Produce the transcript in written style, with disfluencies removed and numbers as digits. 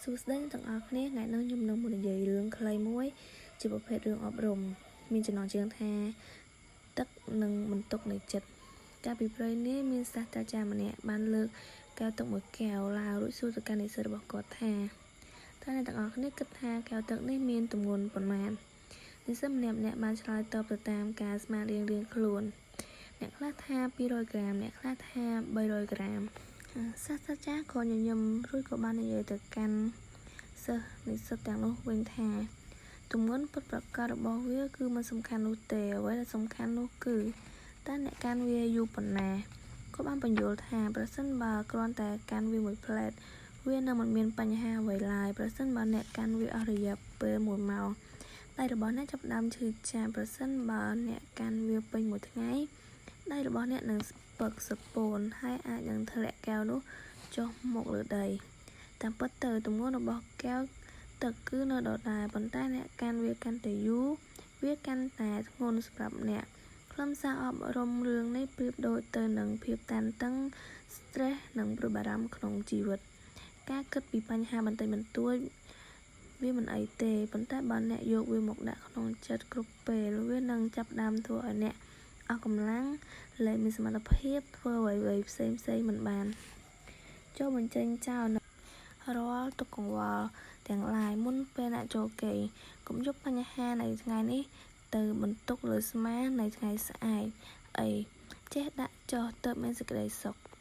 សួស្តីអ្នកទាំងអស់គ្នាថ្ងៃនេះខ្ញុំនឹងមកនិយាយរឿងខ្លីមួយ ជាប្រភេទរឿងអប់រំមានចំណងជើងថាទឹកនិងបន្ទុកនៃចិត្តកាលពីព្រេងនាយមានសាស្ត្រាចារ្យម្នាក់បានលើកកែវទឹកមួយកែវឡើងរួចសួរទៅកាន់និស្សិតរបស់គាត់ថាតើអ្នកទាំងអស់គ្នាគិតថាកែវទឹកនេះមានទម្ងន់ប៉ុន្មាននិស្សិតម្នាក់ៗបានឆ្លើយតបទៅតាមការស្មានរៀងៗខ្លួនអ្នកខ្លះថា200ក្រាមអ្នកខ្លះថា300ក្រាមសាស្ត្រាចារ្យក៏ញញឹមរួចក៏បាននិយាយទៅកាន់សិស្សនិស្សិតទាំងនោះវិញថាទម្ងន់ពិតប្រាកដរបស់វាគឺមិនសំខាន់នោះទេអ្វីដែលសំខាន់នោះគឺតើអ្នកកាន់វាយូរប៉ុណ្ណាគាត់បានពន្យល់ថាប្រសិនបើគ្រាន់តែកាន់វាមួយភ្លែតវានឹងមិនមានបញ្ហាអ្វីឡើយប្រសិនបើអ្នកកាន់វាអស់រយៈពេល1ម៉ោងដៃរបស់អ្នកចាប់ផ្ដើមឈឺចាប់ប្រសិនបើអ្នកកាន់វាពេញមួយថ្ងៃដៃរបស់អ្នកនឹងស្ពឹកស្រពោនហើយអាចនឹងធ្លាក់កែវនោះចុះមកលើដីតាមពិតទៅទម្ងន់របស់កែវទឹកគឺនៅដដែលប៉ុន្តែអ្នកកាន់វាកាន់តែយូរវាកាន់តែធ្ងន់សម្រាប់អ្នកខ្លឹមសារអប់រំរឿងនេះប្រៀបដូចទៅនឹងភាពតានតឹង stress និងព្រួយបារម្ភក្នុងជីវិតការគិតពីបញ្ហាបន្តិចបន្តួចវាមិនអីទេប៉ុន្តែបើអ្នកយកវាមកដាក់ក្នុងចិត្តគ្រប់ពេលវានឹងចាប់ផ្ដើមធ្វើឲ្យអ្នកអស់កម្លាំងលែងមានសមត្ថភាពធ្វើអ្វីៗផ្សេងៗមិនបានចូលបញ្ចេញចោលរាល់ទុក្ខកង្វល់ទាំងឡាយមុនពេលអ្នកចូលគេងកុំយកបញ្ហានៃថ្ងៃនេះទៅបន្ទុកលើស្មានៃថ្ងៃស្អែកអីចេះដាក់ចុះទើបមានសេចក្តីសុខ។